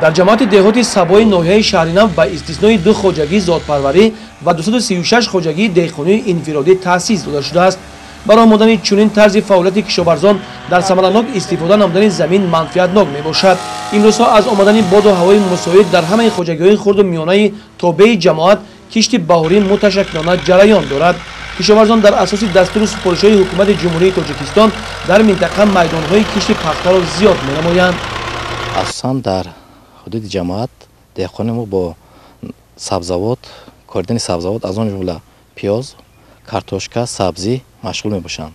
Дар ҷамоати деҳоти Сабои ноҳияи Шаҳринав ба истиснои 2 хоҷагии зодпарварӣ ва 236 хоҷагии деҳқонии инфиродӣ таъсис дода шудааст. Барои омодани чунин тарзи фаъолияти кишоварзон дар самаранок истифода намудани замин манфиатнок мебошад. Имрӯзҳо аз омадани боду ҳавои мусоид дар ҳамаи хоҷагиҳои хурду миёнаи тобеи ҷамоат кишти баҳорӣ муташаккилона ҷараён дорад. Кишоварзон дар асоси дастуру супоришҳои ҳукумати Ҷумҳурии Тоҷикистон дар минтақа майдонҳои кишти пахтаро зиёд менамоянд. Асосан дар ҳудуди ҷамоат деҳқони мо бо сабзавот, коридани сабзавот, аз он ҷумла пиёз, картошка, сабзӣ машғул мебошанд.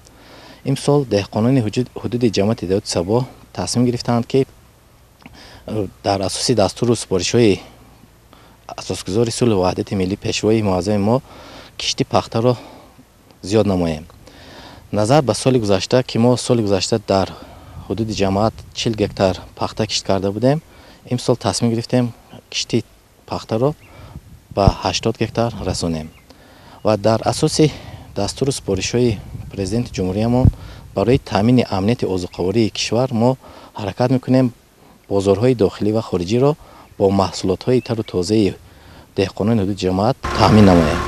Имсол деҳқонони ҳудуди ҷамоати деҳоти Сабо тасмим гирифтаанд, ки дар асоси дастуру супоришҳои асосгузори сулҳу ваҳдати миллӣ, пешвои муаззами мо, кишти пахтаро зиёд намоем. Назар ба соли гузашта, ки мо соли гузашта дар ҳудуди ҷамоат 40 гектар пахта кишт карда будем, имсол тасмим гирифтем кишти пахтаро ба 80 гектар расонем ва дар асоси дастуру супоришҳои президенти ҷумҳуриямон барои таъмини амнияти озуқавории кишвар мо ҳаракат мекунем бозорҳои дохилӣ ва хориҷиро бо маҳсулотҳои тару тозаи деҳқонони ҳудуди ҷамоат таъмин намоем.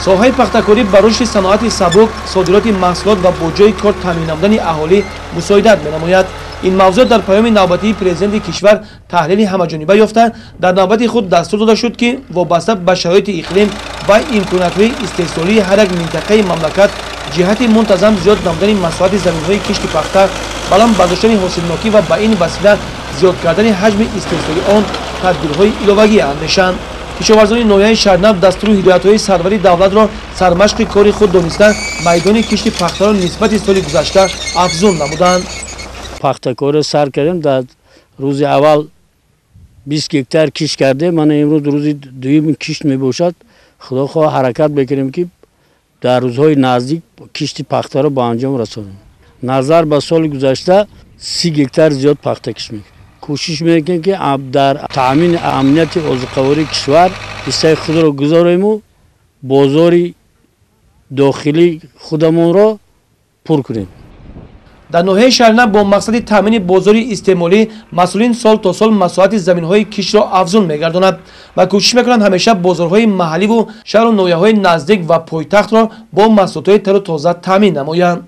Соҳаи пахтакорӣ ба рушди саноати сабук, содироти маҳсулот ва бо ҷойи кор таъмин намудани аҳолӣ мусоидат менамояд. Ин мавзӯъ дар паёми навбатии президенти кишвар таҳлили ҳамаҷониба ёфта, дар навбати худ дастур дода шуд, ки вобаста ба шароити иқлим ва имкониятҳои истеҳсолии ҳар як минтақаи мамлакат ҷиҳати мунтазам зиёд намудани масоҳати заминҳои кишти пахта, баланд бардоштани ҳосилнокӣ ва ба ин васила зиёд кардани ҳаҷми истеҳсоли он тадбирҳои иловагӣ андешанд. Кишоварзони ноҳияи Шаҳринав дастуру ҳидоятҳои сарвари давлатро сармашқи кори худ дониста, майдони кишти пахтаро нисбати соли гузашта афзун намуданд. Пахтакориро сар кардем, дар рӯзи аввал 20 гектар кишт кардем, мана имрӯз рӯзи дуюми кишт мебошад. Худо хоҳ ҳаракат мекунем, ки дар рӯзҳои наздик кишти пахтаро ба анҷом расонем. Назар ба соли гузашта 30 гектар зиёд пахта кишт мекунем. Кӯшиш мекунем, ки дар таъмини амнияти озуқавории кишвар ҳиссаи худро гузорему бозори дохилии худамонро пур кунем. Дар ноҳияи Шаҳринав бо мақсади таъмини бозори истеъмолӣ масъулин сол то сол масоҳати заминҳои киштро афзун мегардонад ва кӯшиш мекунанд ҳамеша бозорҳои маҳалливу шаҳру ноҳияҳои наздик ва пойтахтро бо маҳсулотҳои тару тоза таъмин намоянд.